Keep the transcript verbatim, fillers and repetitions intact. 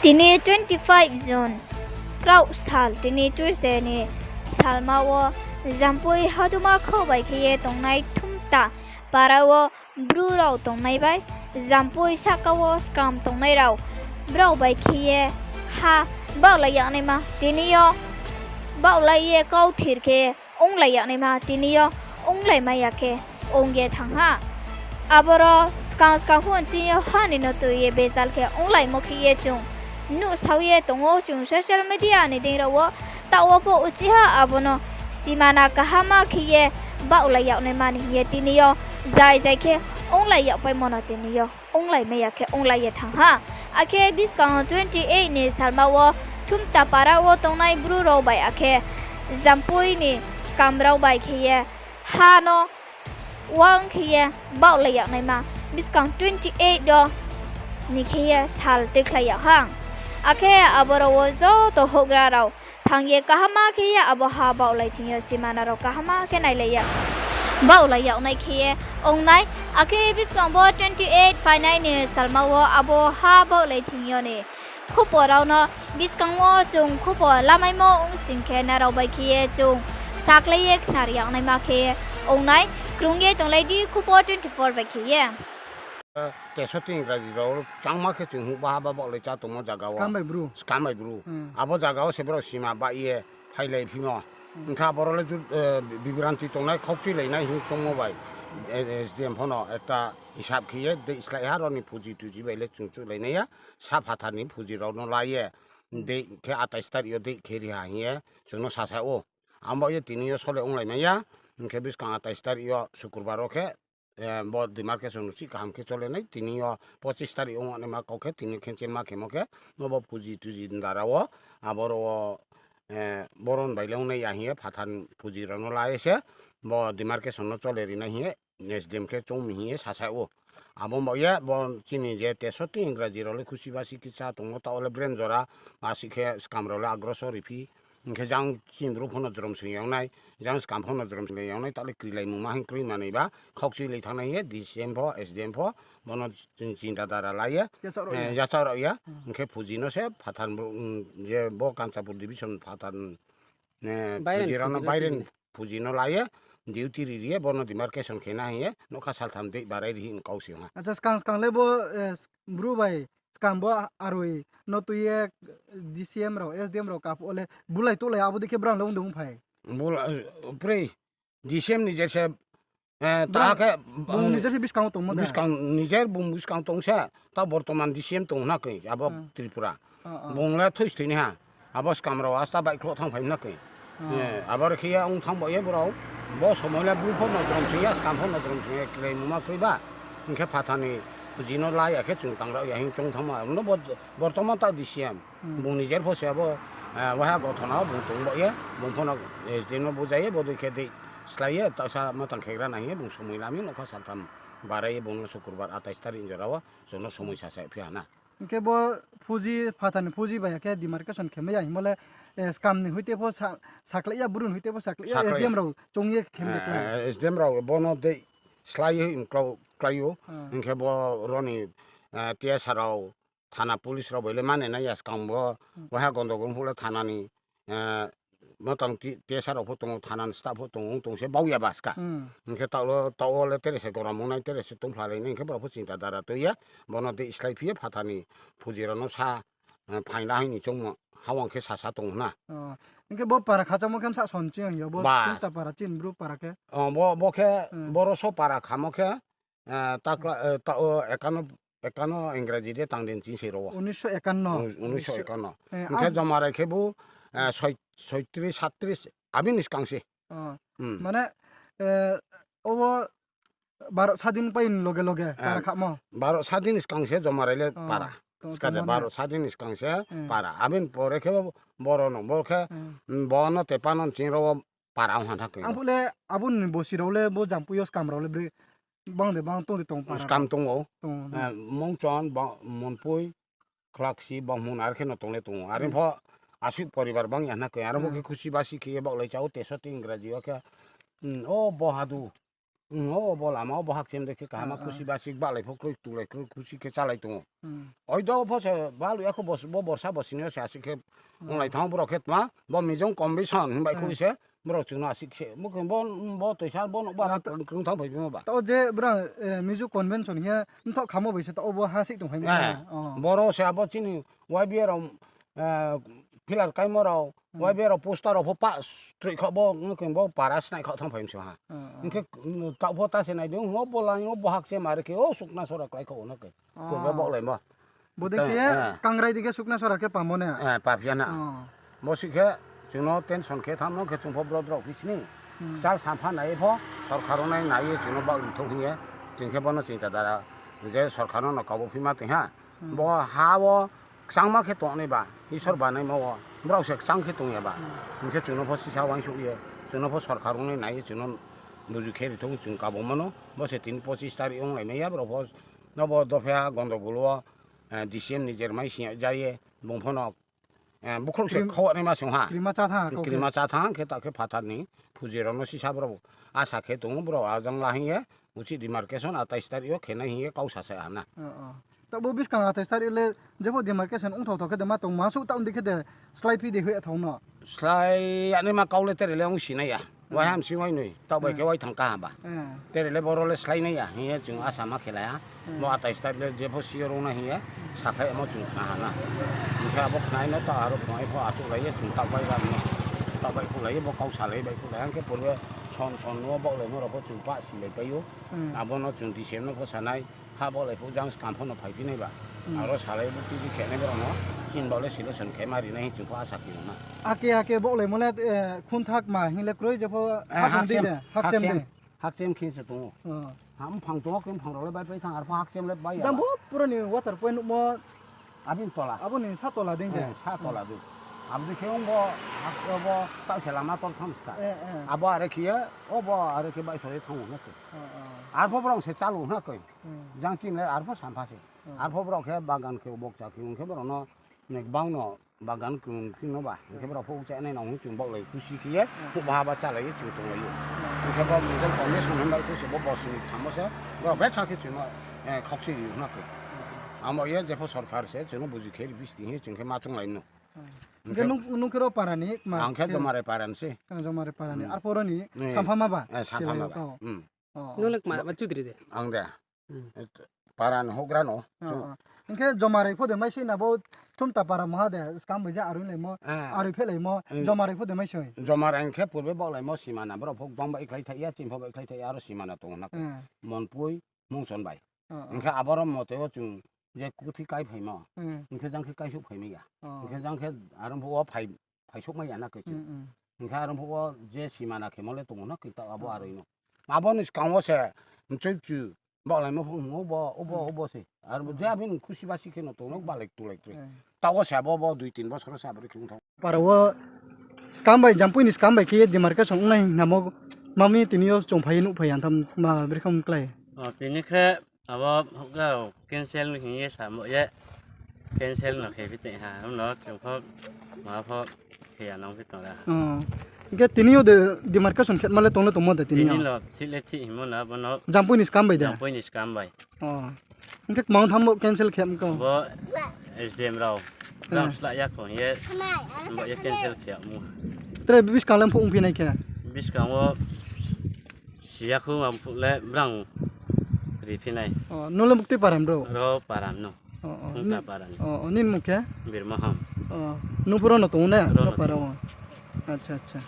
Tini twenty five June, kraoh sal, tini Tuesday ni salma wo Jampui haduma khou bai khe ye tongnai Thumta para wo Bru rao tongnai bai, Jampui sahka wo skam tongnai rao, brao bai khe ye ha baohlai yagnaima tini yo baohlai ye kauthir khe onglai yagnaima tini yo onglai mai ya khe ong ye thanng ha. Aboro skang skang pho nching yo ha ni no tui ye bejal khe onglaimo khe ye chung nuhsao ye tong ou chung social media ni deing rao wo. Taoh wo pho uchih ha abo no simana kahama khe ye baohlai yagnaima ni hing ye tini yo zai zai khe onglai yagpaimo no tini yo onglai mai ya khe onglai ye thanng ha. Akhe buskang twenty eight ni salma wo Thumta para wo tongnai Bru rao bai akhe Jampui ni skam rao bai khe ye ha no wang khe ye baohlai yagnaima buskang twenty eight wo ni khe ye sal tuikhlai yag ha. Akhe aboro wo joto houhgra rao thanng ye kahama khe ye abo ha baohlai thing yo simana rao kahama khe nailai ye baohlai yagnai khe ye ong nai. Akhe buskang bo twenty eight phainai ni salma wo abo ha baohlai thing yo ni khupo rao no buskang wo chung khupo lamaimo ong sing khe nrao bai khe ye chung sakhlai ye khnar yagnaima khe ong nai. Krung ye tonglai di khupo twenty four bai khe ye. Teso tini Ingraji rao changma khe chung huh baha ba baohlai chá tongmo zaga wo. Skam bai Bru. Abo zaga wo se brao sima baih ye phailai phimo. Hing khe aboro le bibranti tongnai, khaukchuilainai hing choungmo bai, S D M pho no ekta hisab khe ye date slái ha, aro ni phuji tuji bai le chung chuhlainai ya. Sa phathar ni phuji rao no la ye, date khe atais tarik yo date khe ri ha hing ye chung no sasa ou. Abo ye tini yo sole onglai mai ya, hing khe buskang atais tarik yo sukurbar wo khe bo demarcation uchih kaham khe chole nai, tini yo pochis tarik ong naima kau khe tini khe chenma khemo khe, bo phuji tuji dara wo, aboro wo, boron bai le ongnai ya hing ye phathar phuji rao no la ye se, bo demarcation no chole ri nai hing ye, S D M khe choung mi hing ye sasa ou. Abo bo ye bo chini je teso tini Ingraji rao le khusi basi kisa tongmo, taoh wo le bren jora, asih khe skam rao le agroso riphi, hing khe jang chini Bru pho no jrom sing yag nai, jang skam pho no jrom sing yag nai, taoh le krilaimungma hing kroi manoi ba, khaukchuilai thanng nai hing ye D C M pho, S D M pho, bo no chinta dara la ye, yachaoh rao ya. Hing khe phuji no se phathar, je bo Kanchanpur division phathar, phuji rao no bairen phuji no la ye, duty ri ri ye, bo no demarcation khe na hing ye, nougkha saltham date barai ri hing kau se ong ha. Acha, skang skang le bo, Bru bai skam bo aroi no tui ye D C M rao, S D M rao kaphuh wo le bulai tuhlai abo dei khe brang le ong de ong phai. Pre, D C M ni je se, taha khe bung nijer khe buskang wo tongmo de? Buskang nijer bung buskang tong se, taoh bortoman D C M tong na khe abo Tripura. Bung le thoi sthoi nai ha. Abo skam rao asta baihkhloh thanngphai na khe. Abo re khe ye ong thanng ba ye brao. Bo somoi le Bru pho no jrom sing ya, skam pho no jrom sing ya, krilaimungma kroi ba. Hing khe phathar ni phuji no la ya khe chung tang rao ya hing choung thanngma. Abo no bortoman taoh D C M. Bung nijer pho se abo, waha gothona wo bung tong ba ye, bung pho no S D M no bujai ye, bodei khe date slái ye, taohsa ma tang khegra nai hing ye, bung somoi la mi, nougkha saltham barai ye, bung no sukurbar atais tarik jora wo, chung no somoi sasa phi ha na. Hing khe bo phuji, phathar ni phuji bai ya khe demarcation khe mai ya hingmo le, skam ni hoite pho sakhlai ya, Bru ni hoite pho sakhlai ya, S D M rao choung ye khe mai ya khe. S D M rao bo no date slái ye klái ou, hing khe bo ro ni, T S R rao, thana police rao bai le mane nai ya skang bo, waha gondogol phuh le thana ni, motang T S R rao pho tong ou, thana ni staff pho tong ou, ong tong se bau ya ba ska. Hing khe taoh wo le tere se gorom ong nai, tere se tongphlalai nai, hing khe brao pho chinta dara tui ye, bo no date slái phi ye phathar ni phuji rao no sa, phaina hing ni choungmo, hawang khe sasa tong na. Hing khe bo para khachamo khe bsa son ching yo, bo Thumta para chini Bru para khe? Bo khe, boro so para khamo khe, taoh wo ekano, ekano Ingraji de tang din ching se ro wo. Unisho ekano. Hing khe jomarai khe bo, soitris, satris, abini skang se. Mane, obo Bharat sadin pai ni loge loge para khamo? Bharat sadin ni skang se jomarai le para. Ska de, Bharat sadin ni skang se para. Abini pore khe bo, boro no, bo khe, bo no tepa no ching ro wo para ong ha na khe. Abo le, abo ni bosi rao le bo Jampui yo skam rao le bre bang de bang tong de tong para? Skam tong ou. Mongchon, Monpui, Khlaksi, Banghmun, are khe no tong le tong ou. Are pho asuh poribar bang ya na khe. Aro bo khe khusi basi khe ye baohlai chá ou, teso tini Ingraji wo khe, o Bohadu. Hmm, o bo lama o bo hakchem de khe kaham khusi basik balai pho kroi, tulai kroi khusi khe chálai tong ou. Oido pho se balu ya kho bo, bo borsa bo sini yo se asik khe onglai thanng ou brao khe tma, bo Mizo convention himbai khui se, brao chung no asik se, bo khe bo, bo toisa bo nouhbar krung thanng phai bimo ba. Taoh je brao, Mizo convention hing ye mthoh khamo bai se taoh bo ha sih tong phai mi. Boro se abo chini Y B A rao, pillar kaimo rao, Y B A rao poster rao pho pah stroih kha bo, ong khe bo para snai kha thanng phai mi se ha. Hing khe, taoh pho ta se nai di, o bo laing o bo hakchem are khe, o Suknasora klái kha o na khe. Purbe baohlaimo. Bodei khe, Kangrai di khe Suknasora khe pamo ne? Paphi ya na. Bo sih khe, chung no tension khe thanng no khe chung pho bro drao phi sini. Kchal sampha nai ye pho, sorkar rao nai nai ye chung no baoh ri thou hing ye, chung khe bo no chinta dara, je sorkar no no kabo phima tong ha. Bo ha wo kchangma khe tongnai ba, Isor banaima wo, brao se kchang khe tong ya ba. Hing khe chung no pho sisa uaingsouh ye, chung no pho sorkar rao nai nai ye chung no buju khe ri thou chung kabongmo no, bo se tini pochis tarik onglai mai ya, brao pho, no bo dopha ha gondogol wo, D C M ni jermai sing ya ja ye, bung pho no, bukhrouh se khauh naima song ha. Krima chá thanng khe ta khe phathar ni phuji rao no sisa brao asa khe tong ou, brao ajang la hing ye, uchih demarcation atais tarik yo khe nai hing ye kau sa sa ha na. Taoh bo buskang atais tarik le jepho demarcation ongthao thao khe de ma tong ma suh taoh di khe de slái phi de hoih ya thao no. Slái ya naima kau le tere le ong si nai ya. Wai hamsing wai noi, taoh bai khe wai thang kaha ba. Tere le boro le slái nai ya hing ye chung asa ma khe lai ha. Bo atais tarik le jepho si yo rung nai hing ye, sakhlaimo chung khna ha na. Hing khe abo khnai no taoh aro phung ai pho achouhlai ye chung taoh bai phuhlai ye bo kau salai bai phuhlai ha hing khe purbe son son no baohlaimo rao pho chung pah silai pai ou. Abo no chung D C M no pho sa nai, ha baohlai phuh jang skam pho no phaiphi nai ba. Aro salai bukti di khe nai brao no, chini baoh le solution khe ma ri nai hing chung pho asa khe no na. Ake ake baohlaimo le, khunthak ma hing le kroi jepho, hakchem de, hakchem de. Hakchem khe se tong ou. Ha mphang tong ou, khe mphang rao le baipai thanng, arpho hakchem le bai ya. Jang bo pura ni water point nuhmo. Abini tola. Abo ni sa tola dei de. Sa tola dei. Abo dei khe ong bo, bo taoh se lama tor thanng ska. Abo are khe ye, o bo are khe baihsao ye thanng ou na khe. Arpho brao se chálou na khe. Jang chini le arpho sampha se. Arpho brao khe bagan khe bokcha khe ong khe brao no, gbang no bagan khe ong khe no ba. Hing khe brao pho uchai nai nang hing chung baohlai khusi khe ye, phuh baha ba chálai ye chung tonglai ou. Hing khe bo Mizo convention himbai khe se bo bosni thammo se, brao betha khe chung no, khaukchui ri na khe. Amo ye jepho sorkar se chung no buju khe ri bisti hing ye chung khe ma chounglai no. Hing khe nung khe ro para ni ma? Ang khe Jomarai para ni se. Jomarai para ni. Arpho ro ni samphama ba? Samphama ba. Nung le kma ba chudri de? Ang de. Para ni houhgra no. Hing khe Jomarai pho de maisoi na bo Thumta para moha de, skam bai je aroi laimo, aroi phelaimo, Jomarai pho de maisoi. Jomarai hing khe purbe baohlaimo simana, brao pho gbang bai khlai thaih ya, chini pho bai khlai thaih ya, aro simana tong ou na khe. Monpui, Mungson bai. Hing khe aboro mote wo chung je kuthi kai phaimo, hing khe jang khe kaisouh phaimai ya. Hing khe jang khe aro phuh wo phai, phaisouhmai ya na khe chung. Hing khe aro phuh wo je simana khemo le tong ou na khe taoh abo aroi no. Abo ni skang wo se, mchoi chu, baohlaimo pho, obo, obo, obo se. Aro je abini khusi basi khe no tong ou, balai tulai kroi. Taoh wo se abo bo dui tin bosor wo se abo ri khe ong thanng. Para wo skam bai, Jampui ni skam bai khe ye demarcation ongnai hing namo, mami tini yo chung phai ye nuhphai ya tham ma brekhe ong klái. Tini khe abo houhgra rao cancel hing ye samo ye, cancel no khe phi tong ha, abo no chung pho, ma pho khe ya nang phi tong ra. Hing khe tini yo de demarcation khe ma le tong le tongmo de tini yo? Tini lo thik le thik hingmo na bo no. Jampui ni skam bai de? Jampui ni skam bai. Hing khe kmang tham bo cancel khe mko? Bo S D M rao, brang slah ya kho hing ye, bo ye cancel khe mo. Tre buskang le mphuh ongphi nai khe? Buskang wo si ya kho, ma mphuh le brang ri phi nai. Nung le buktui para ni bro? Ro para ni no. Nini mung khe? Birmaham. Nung pho ro no tong ou ne? Ro para wo. Acha, acha.